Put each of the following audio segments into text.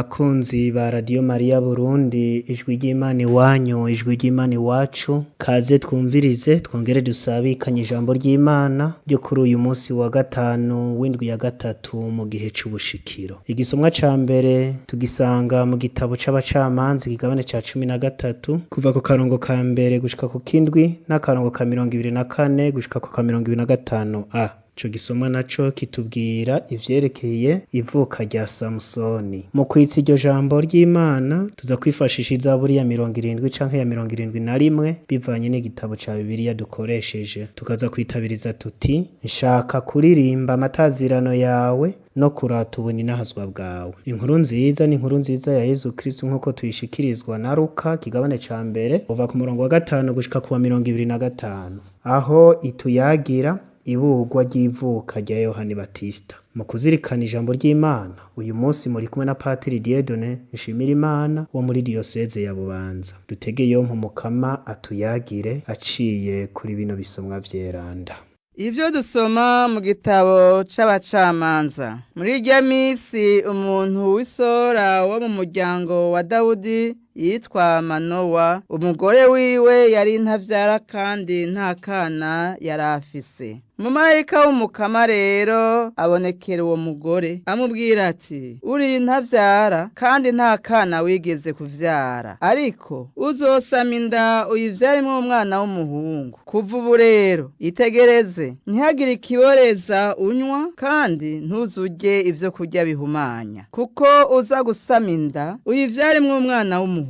Bakunzi ba Radiyo Mariya Burundi, ijwi ry'Imana iwanyu, ijwi ry'Imana iwacu, kaze twumvirize twongere dusabikanye ijambo ry'Imana ryo kuri uyu munsi wa gatanu w'indwi ya gatatu mu gihe c'ubushikiro. Igisomwa ca mbere tugisanga mu gitabo c'abacamanza ikigabane ca 13 kuva ku karongo ka mbere gushika ku kindwi n'akarongo ka 24 gushika ku ka 25 a. Ico gisomwa naco kitubwira ivyerekeye ivuka rya Samusoni. Mu kwitsa iryo jambo ry'Imana tuza kwifashisha izaburi ya 70 canke ya 71 bivanye n'igitabo ca Bibiliya dukoresheje. Tukaza kwitabiriza tuti: nshaka kuririmba amatazirano yawe no kurata ubuninahazwa bwawe. Inkuru nziza ni inkuru nziza ya Yezu Kristu nkuko tuyishikirizwa na Luka kigabane ca mbere kuva ku murongo wa 5 gushika ku wa 25, aho ituyagira ibugwa ry'ivuka rya Yohani Batista. Mu kuzirikana ijambo ry'Imana uyu munsi muri kumwe na Patiri Dieudonné Nshimirimana wo muri diyoseze ya Bubanza. Dutege yompi Umukama atuyagire aciye kuri bino bisomwa vyeranda. Ivyo dusoma mu gitabo c'abacamanza. Muri irya misi umuntu w'isora wo mu muryango wa Dawudi yitwa Manowa, umugore wiwe yari ntavyara kandi nta kana yari afise. Umumarayika w'Umukama rero abonekera uwo mugore amubwira ati: uri ntavyara kandi nta kana wigeze kuvyara, ariko uzosama inda uyivyaremwo umwana w'umuhungu. Kuva ubu rero itegereze, ntihagire ikiboreza unywa kandi ntuzurye ivyo kurya bihumanya, kuko uza gusama inda uyivyaremwo umwana w'umuhungu.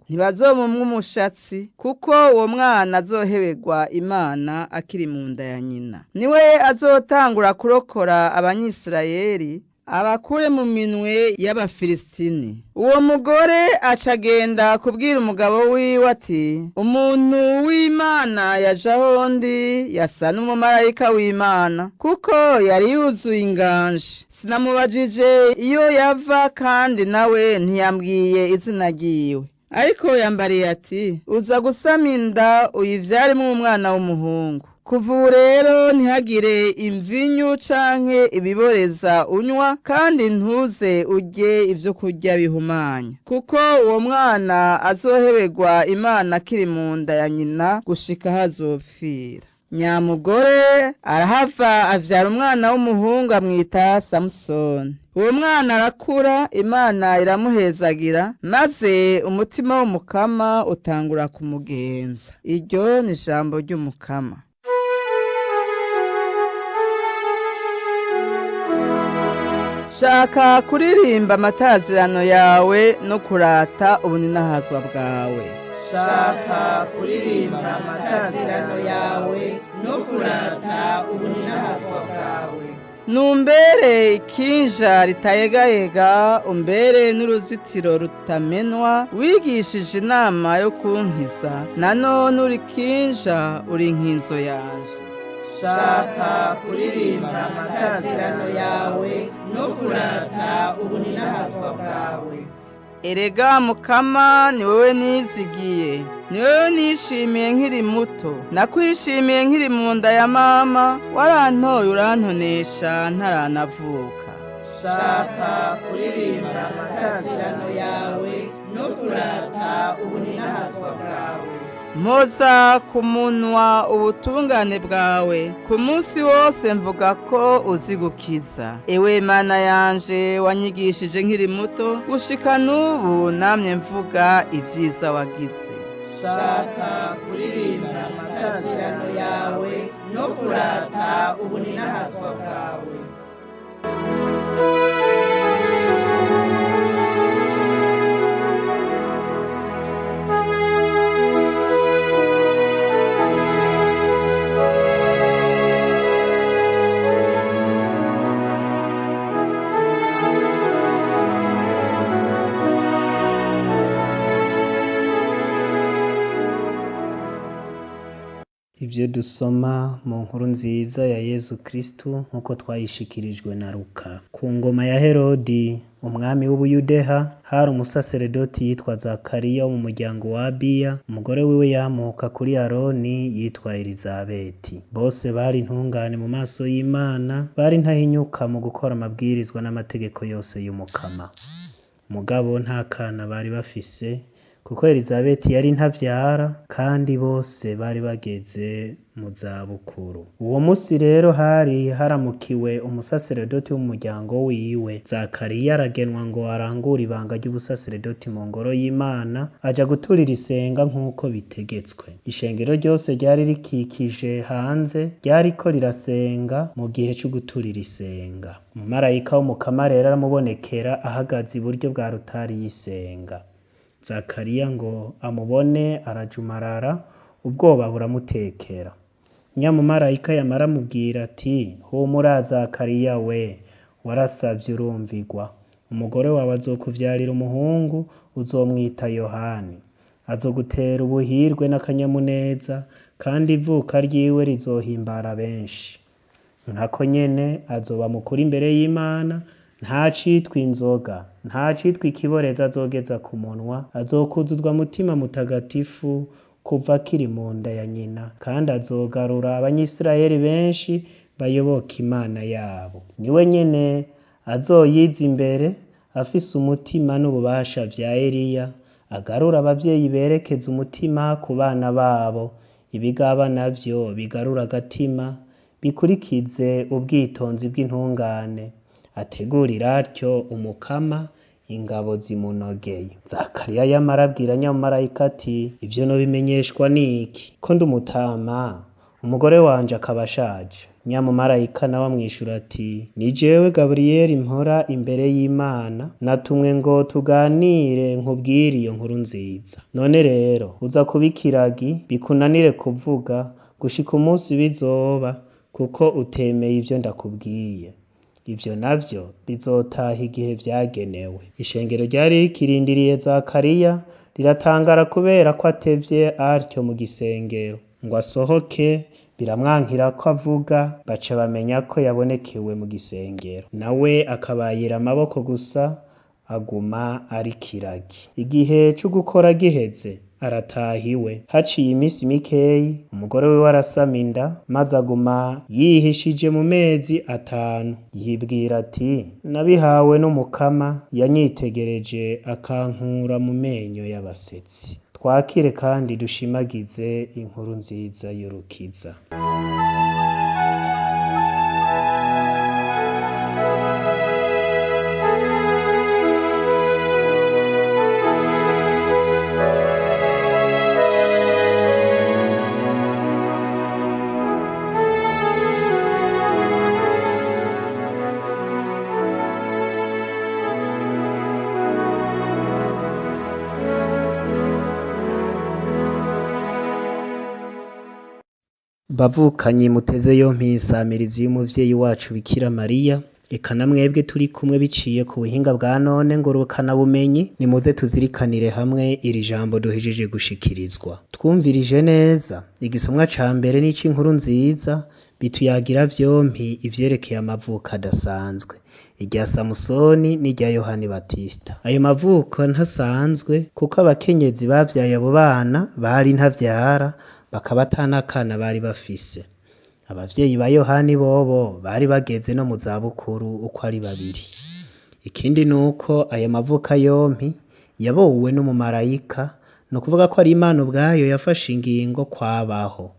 Ntibazomumwa umushatsi, kuko uwo mwana azoheberwa Imana akiri mu nda ya nyina. Niwe azotangura kurokora Abanyisirayeli abakure mu minwe y'Abafilisitini. Uwo mugore acagenda kubwira umugabo wiwe ati: umuntu w'Imana yaje aho ndi, yasa n'umumarayika w'Imana, kuko yari yuzuye inganje. Sinamubajije iyo yava kandi nawe ntiyambwiye izina ryiwe. Ariko yambariye ati: uza gusama inda uyivyaremwo umwana w'umuhungu. Kuva ubu rero ntihagire imvinyu canke ibiboreza unywa, kandi ntuze urye ivyo kurya bihumanya, kuko uwo mwana azoheberwa Imana akiri mu nda ya nyina gushika hazopfira. Nyamugore arahava avyara umwana w'umuhungu amwita Samusoni. Uwo mwana arakura, Imana iramuhezagira, maze umutima w'Umukama utangura kumugenza. Iryo ni ijambo ry'Umukama. Shaka kuririmba amatazirano yawe no kurata ubuninahazwa bwawe. Shaka kuririmba amatazirano yawe no kurata ubuninahazwa bwawe. Numbere ikinja ritayegayega, umbere n'uruzitiro rutamenwa, wigishije inama yo kunkiza, nanone uri kinja uri nkinzo yanje. Shaka kuririmba amatazirano yawe no kurata ubuninahazwa bwawe. Erega Mukama, ni wewe nizigiye, ni wewe nishimiye nkiri muto, nakwishimiye nkiri mu nda ya mama, warantoye urantonesha ntaranavuka. Shaka kuririmba amatazirano yawe no kurata ubuninahazwa bwawe. Mpoza ku munwa ubutungane bwawe, ku munsi wose mvuga ko uzi gukiza. Ewe Mana yanje, wanyigishije nkiri muto, gushika n'ubu namye mvuga ibyiza wagize. Shaka kuririmba amatazirano yawe no kurata ubuninahazwa bwawe. Ivyo dusoma mu nkuru nziza ya Yezu Kristu nkuko twayishikirijwe na Luka. Ku ngoma ya Herodi umwami w'Ubuyudeha hari umusaseredoti yitwa Zakariya wo mu muryango wa Abiya, umugore wiwe yamuka kuri Aroni yitwa Elizabeti. Bose bari intungane mu maso y'Imana, bari ntahinyuka mu gukora amabwirizwa n'amategeko yose y'Umukama. Mugabo nta kana bari bafise kuko Elizabeti yari ntavyara kandi bose bari bageze mu zabukuru. Uwo musi rero hari haramukiwe umusaseredoti w'umuryango wiwe. Zakariya aragenwa ngo arangure ibanga ry'ubusaseredoti mu ngoro y'Imana, aja guturira isenga nk'uko bitegetswe. Ishengero ryose ryari rikikije hanze ryariko rirasenga mu gihe co guturira isenga. Umumarayika w'Umukama rero aramubonekera ahagaze iburyo bwa rutari y'isenga. Zakariya ngo amubone arajumarara, ubwoba buramutekera. Nyamumarayika yamara amubwira ati: "Humura Zakariya we, warasavye urumvigwa. Umugore wawe azokuvyarira umuhungu, uzomwita Yohani. Azogutera ubuhirwe n'akanyamuneza, kandi ivuka ryiwe rizohimbara benshi. Nkako nyene azoba mukuru imbere y'Imana, nta citwa inzoga, nta citwa ikiboreza azogeza ku munwa, azokuzuzwa Mutima Mutagatifu kuva akiri mu nda ya nyina, kandi azogarura abanyisirayeli benshi bayoboka Imana yabo. Niwe nyene azoyiza imbere, afise umutima n'ububasha vya Eliya, agarure abavyeyi berekeza umutima ku bana babo, ibigaba navyo bigarure agatima, bikurikize ubwitonzi bw'intungane. Ategurire atyo Umukama ingabo zimunogeye." Zakariya yamara abwira nyamumarayika ati: "Ivyo nobimenyeshwa n'iki? Ko ndi umutama, umugore wanje akaba ashaje." Nyamumarayika nawe amwishura ati: "Ni jewe Gaburiyeli mpora imbere y'Imana, natumwe ngo tuganire nkubwire iyo nkuru nziza. None rero uza kuba ikiragi, bikunanire kuvuga, gushika umunsi bizoba, kuko utemeye ivyo ndakubwiye. Ivyo navyo bizotaha igihe vyagenewe." Ishengero ryari rikirindiriye Zakariya riratangara kubera ko atevye atyo mu gisengero. Ngo asohoke biramwankira ko avuga, baca bamenya ko yabonekewe mu gisengero. Nawe akabayira amaboko gusa, aguma ari kiragi. Igihe co gukora giheze arataha iwe. Haciye imisi mikeyi, umugore wiwe arasama inda, maze aguma yihishije mu mezi 5. Yibwira ati: "Nabihawe n'Umukama, yanyitegereje akankura mu menyo y'abasetsi." Twakire kandi dushimagize inkuru nziza y'urukiza. Bavukanyi muteze yompi insamirizi y'umuvyeyi wacu Bikira Mariya, eka na mwebwe turi kumwe biciye ku buhinga bwa none ngurukana bumenyi, nimuze tuzirikanire hamwe iri jambo duhejeje gushikirizwa. Twumvirije neza, igisomwa ca mbere n'ic'inkuru nziza bituyagira vyompi ivyerekeye amavuko adasanzwe, irya Samusoni n'irya Yohani Batista. Ayo mavuko ntasanzwe kuko abakenyezi bavyaye abo bana bari ntavyara, bakaba ata n'akana bari bafise. Abavyeyi ba Yohani bobo bari bageze no mu zabukuru uko ari babiri. Ikindi nuko ayo mavuka yompi yabowe n'umumarayika, ni ukuvuga ko ari Imana ubwayo yafashe ingingo kwabaho.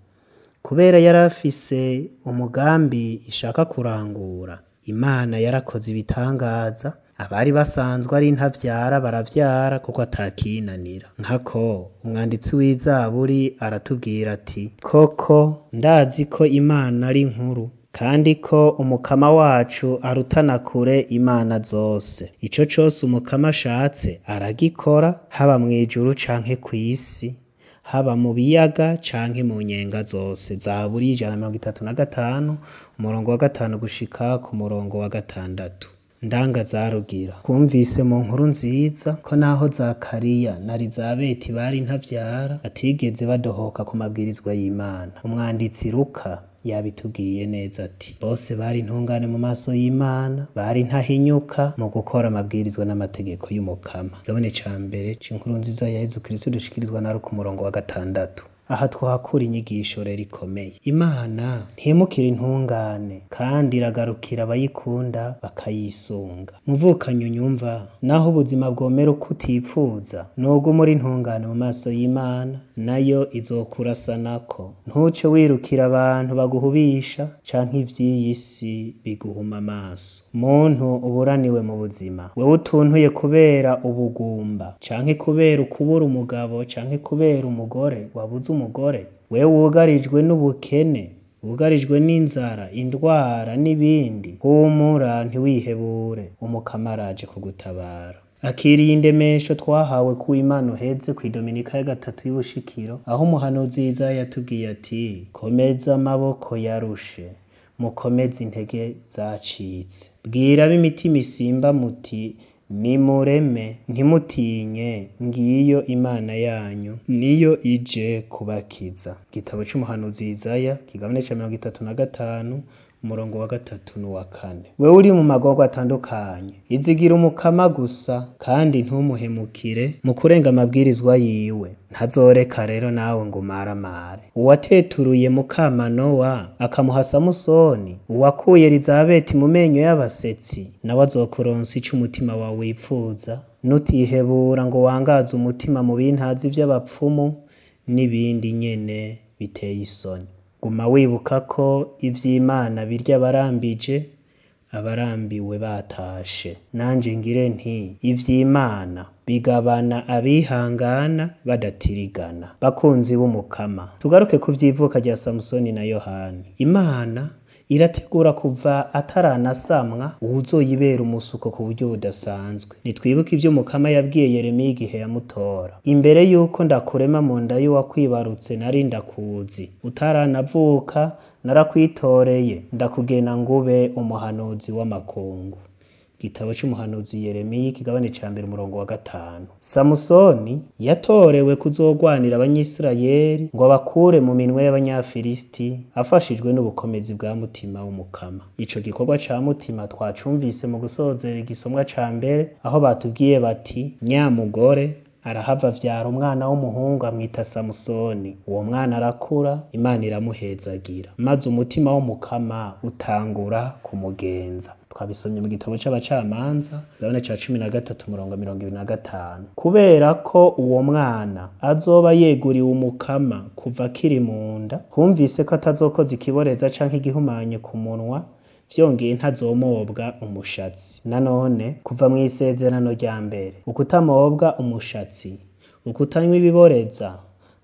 Kubera yari afise umugambi ishaka kurangura, Imana yarakoze ibitangaza, abari basanzwe ari ntavyara baravyara kuko atakinanira. Nkako umwanditsi w'izaburi aratubwira ati: "Koko ndazi ko Imana ari nkuru, kandi ko Umukama wacu arutana kure imana zose. Ico cose Umukama ashatse aragikora, haba mw'ijuru canke kw'isi, haba mu biyaga canke mu nyenga zose." Zaburi 135 umurongo wa 5 gushika ku murongo wa 6. Ndanga zarugira. Twumvise mu nkuru nziza ko naho Zakariya na Elizabeti bari ntavyara, batigeze badohoka ku mabwirizwa y'Imana. Umwanditsi Luka yabitubwiye neza ati: "Bose bari intungane mu maso y'Imana, bari ntahinyuka mu gukora amabwirizwa n'amategeko y'Umukama." Igabane ca mbere c'inkuru nziza ya Yezu Kristo dushikirizwa na Luka umurongo wa 6. Aha twahakura inyigisho rero ikomeye. Imana ntihemukira intungane kandi iragarukira abayikunda bakayisunga. Muvukanyi unyumva, naho ubuzima bwomera uko utipfuza, nuguma uri intungane mu maso y'Imana, nayo izokurasanako. Ntuce wirukira abantu baguhubisha canke ivy'iyi si biguhuma amaso. Muntu uburaniwe mu buzima, wewe utuntuye kubera ubugumba canke kubera ukubura umugabo canke kubera umugore wabuze umugore, wewe wugarijwe n'ubukene, wugarijwe n'inzara, indwara n'ibindi, humura ntiwihebure, Umukama araje kugutabara. Akiriye indemesho twahawe ku Imana uheze kw'idominika ya gatatu y'ubushikiro, aho umuhanuzi Yesaya yatubwiye ati: komeza amaboko yarushe, mukomeze intege zacitse. Bwira ab'imitima isimba muti: nimureme, ntimutinye, ngiyo Imana yanyu, niyo ije kubakiza. Igitabo c'umuhanuzi Yesaya, kigabane ca 35, umurongo wa 3 n'uwa 4. Wewe uri mu magorwa atandukanye, izigira Umukama gusa kandi ntumuhemukire mu kurenga amabwirizwa yiwe. Ntazoreka rero nawe ngo umaramare. Uwateturuye muka Manowa akamuha Samusoni, uwakuye Elizabeti mu menyo y'abasetsi, nawe azokuronsa ico umutima wawe wipfuza, nutihebura ngo wangaze umutima mu bintazi vy'abapfumu n'ibindi nyene biteye isoni. Guma wibuka ko ivy'Imana birya abarambije, abarambiwe batashe. Nanje ngire nti ivy'Imana bigabana abihangana badatirigana. Bakunzi b'Umukama, tugaruke ku vy'ivuka rya Samusoni na Yohani. Imana irategura kuva ataranasamwa uwuzoyibera umusuko ku buryo budasanzwe. Nitwibuke ivyo Umukama yabwiye Yeremiya igihe yamutora: imbere yuko ndakurema mu nda y'uwakwibarutse nari ndakuzi, utaranavuka narakwitoreye, ndakugena ngube umuhanuzi w'amakungu. Igitabo c'umuhanuzi Yeremiya, ikigabane ca mbere, umurongo wa 5. Samusoni yatorewe kuzogwanira abanyisirayeli ngo abakure mu minwe y'abanyafilisiti, afashijwe n'ubukomezi bwa mutima w'Umukama. Ico gikorwa ca mutima twacumvise mu gusozera igisomwa ca mbere, aho batubwiye bati: nyamugore arahava avyara umwana w'umuhungu amwita Samusoni. Uwo mwana arakura, Imana iramuhezagira, maze umutima w'Umukama utangura kumugenza. Twabisomye mu gitabo c'Abacamanza, kigabane ca 13, umurongo 25. Kubera ko uwo mwana azoba yeguriwe Umukama kuva akiri mu nda, twumvise ko atazokoza ikiboreza canke igihumanye ku munwa, vyongeye ntazomobwa umushatsi. Nanone kuva mw'isezerano rya mbere, ukutamobwa umushatsi, ukutanywa ibiboreza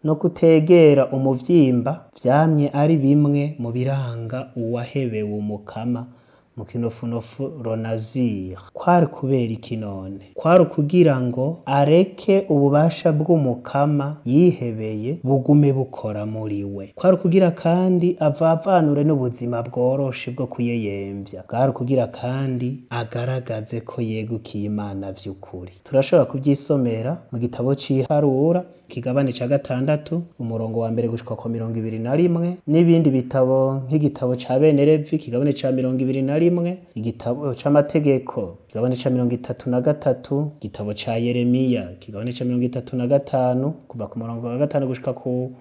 no kutegera umuvyimba vyamye ari bimwe mu biranga uwahebewe Umukama mu kinofunofu Ronazir. Kwari kubera iki none? Kwari ukugira ngo areke ububasha bw'Umukama yihebeye bugume bukora muri we. Kwari ukugira kandi avavanure n'ubuzima bworoshe bwo kuyeyemvya. Bwari ukugira kandi agaragaze ko yegukiye Imana vy'ukuri. Turashobora kuvyisomera mu gitabo c'iharura, kigabane ca 6, umurongo wa mbere gushika ku 21, n'ibindi bitabo nk'igitabo ca bene Levi, kigabane ca 21, igitabo c'amategeko, kigabane ca 33, igitabo ca Yeremiya, kigabane ca 35, kuva ku murongo wa 5 gushika ku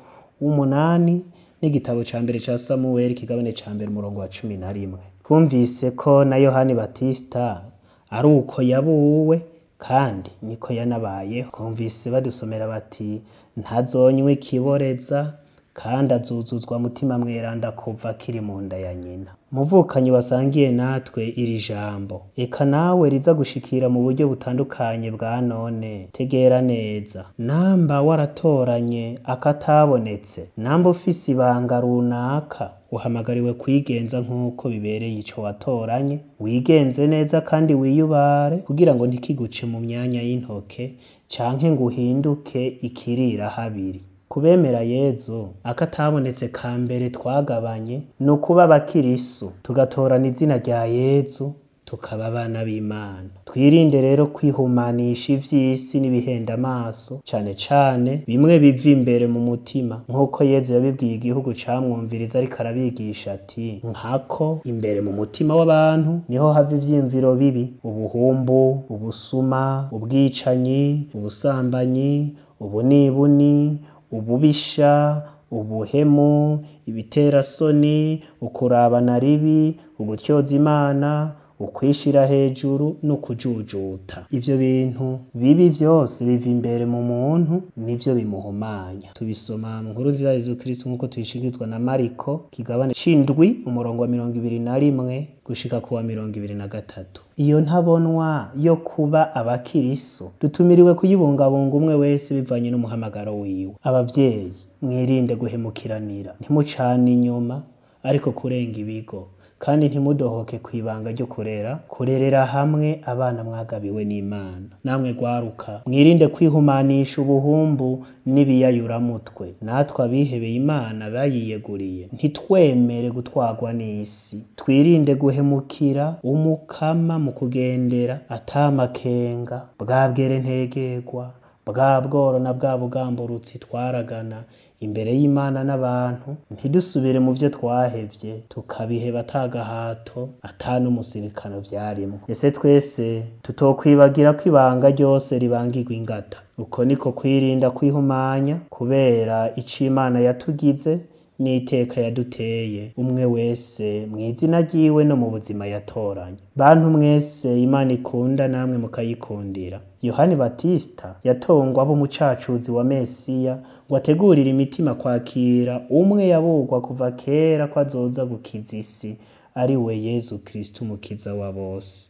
8, n'igitabo ca mbere ca Samuweli, kigabane ca mbere, umurongo wa 11. Twumvise ko na Yohani Batista ari uko yabuwe kandi niko yanabayeho. Twumvise badusomera bati: ntazonywa ikiboreza kandi azuzuzwa mutima mweranda kuva akiri mu nda ya nyina. Muvukanyi wasangiye natwe iri jambo, eka nawe riza gushikira mu buryo butandukanye bwa none. Tegera neza, namba waratoranye akatabonetse, namba ufise ibanga runaka, uhamagariwe kwigenza nk'uko bibereye ico watoranye, wigenze neza kandi wiyubare kugira ngo ntikiguce mu myanya y'intoke canke ngo uhinduke ikirira habiri. Kubemera Yezu, akatabonetse ka mbere twagabanye ni ukuba abakirisu, tugatorana izina rya Yezu, tukaba abana b'Imana. Twirinde rero kwihumanisha ivy'isi n'ibihenda amaso, cane cane bimwe biva imbere mu mutima, nk'uko Yezu yabibwiye igihugu camwumviriza ariko arabigisha ati: nkako imbere mu mutima w'abantu niho hava ivyiyumviro bibi, ubuhumbu, ubusuma, ubwicanyi, ubusambanyi, ubunibuni, ububisha, ubuhemu, ibiterasoni, ukurabana ribi, ugutyoza Imana, ukwishira hejuru n'ukujujuta. Ivyo bintu bibi vyose biva imbere mu muntu, nivyo bimuhumanya. Tubisoma mu nkuru nziza ya Yezu Kristu nk'uko tuyishikirizwa na Mariko, kigabane c'indwi, umurongo wa 21 gushika kuwa 23. Iyo ntabonwa yo kuba abakirisu dutumiriwe kuyibungabunga umwe wese bivanye n'umuhamagaro wiwe. Abavyeyi, mwirinde guhemukiranira, ntimucane inyuma ariko kurenga ibigo, kandi ntimudohoke kw'ibanga ryo kurera, kurerera hamwe abana mwagabiwe n'Imana. Namwe gwaruka, mwirinde kwihumanisha ubuhumbu n'ibiyayuramutwe. Natwe abihebeye Imana bayiyeguriye, ntitwemere gutwarwa n'isi. Twirinde guhemukira umukama mu kugendera atamakenga, bwa bwere ntegerwa, bwa bworo na bwa bugamburutsi twaragana imbere y'Imana n'abantu, ntidusubire mu vyo twahevye, tukabiheba ata gahato, ata n'umusirikano vyarimwo. Ese twese tutokwibagira ko ibanga ryose ribangirwa ingata. Uko niko kwirinda kwihumanya, kubera ico Imana yatugize n'iteka yaduteye, umwe wese mw'izina ryiwe no mu buzima yatoranye. Bantu mwese Imana ikunda namwe mukayikundira. Yohani Batista yatongwa aba umucacuzi wa Mesiya ngo ategurire imitima kwakira umwe yaburwa kuva kera ko azoza gukiza isi, ari we Yezu Kristu umukiza wa bose.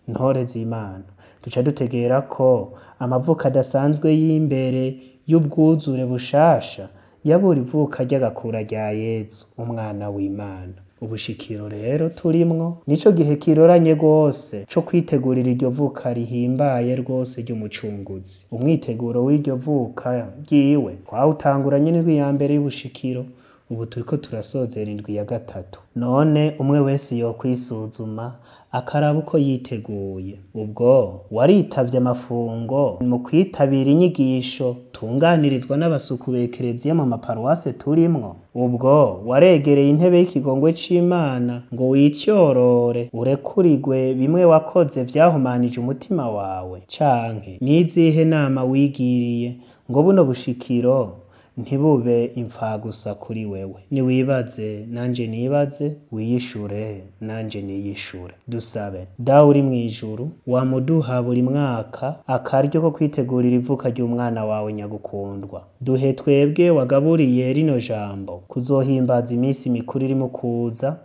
Ntore z'Imana, duca dutegera ko amavuko adasanzwe y'imbere y'ubwuzure bushasha yabura ivuka ry'agakura rya Yezu, umwana w'Imana. Ubushikiro rero turimwo nico gihe kiroranye rwose co kwitegurira iryo vuka rihimbaye rwose ry'umucunguzi. Umwiteguro w'iryo vuka ryiwe twawutanguranye n'indwi ya mbere y'ubushikiro, ubu turiko turasozera indwi ya gatatu. None umwe wese yokwisuzuma akaraba uko yiteguye. Ubwo waritavye amafungo mu kwitabira inyigisho tunganirizwa n'abasuku b'ekereziya mu maparuwase turimwo? Ubwo waregereye intebe y'ikigongwe c'Imana ngo wityorore urekurigwe bimwe wakoze vyahumanije umutima wawe? Canke n'izihe nama wigiriye ngo buno bushikiro ntibube imfagusa kuri wewe? Niwibaze nanje nibaze, wiyishure nanje niyishure. Dusabe. Dawe uri mw'ijuru, wamuduha buri mwaka akaryo ko kwitegurira ivuka ry'umwana wawe nyagukundwa. Duhe twebwe wagaburiye rino jambo kuzohimbaza iminsi mikuru irimo kuza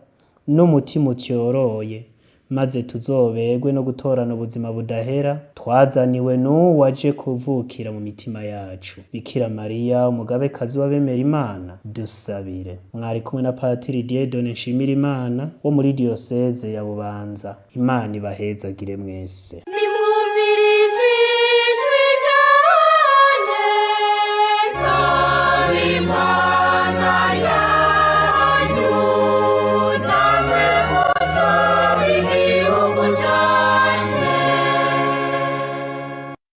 n'umutima utyoroye, maze tuzoberwe no gutorana ubuzima budahera twazaniwe n'uwo aje kuvukira mu mitima yacu. Bikira Mariya, umugabekazi w'abemera Imana, dusabire. Mwari kumwe na Patiri Dieudonne Nshimirimana wo muri diyoseze ya Bubanza. Imana ibahezagire mwese.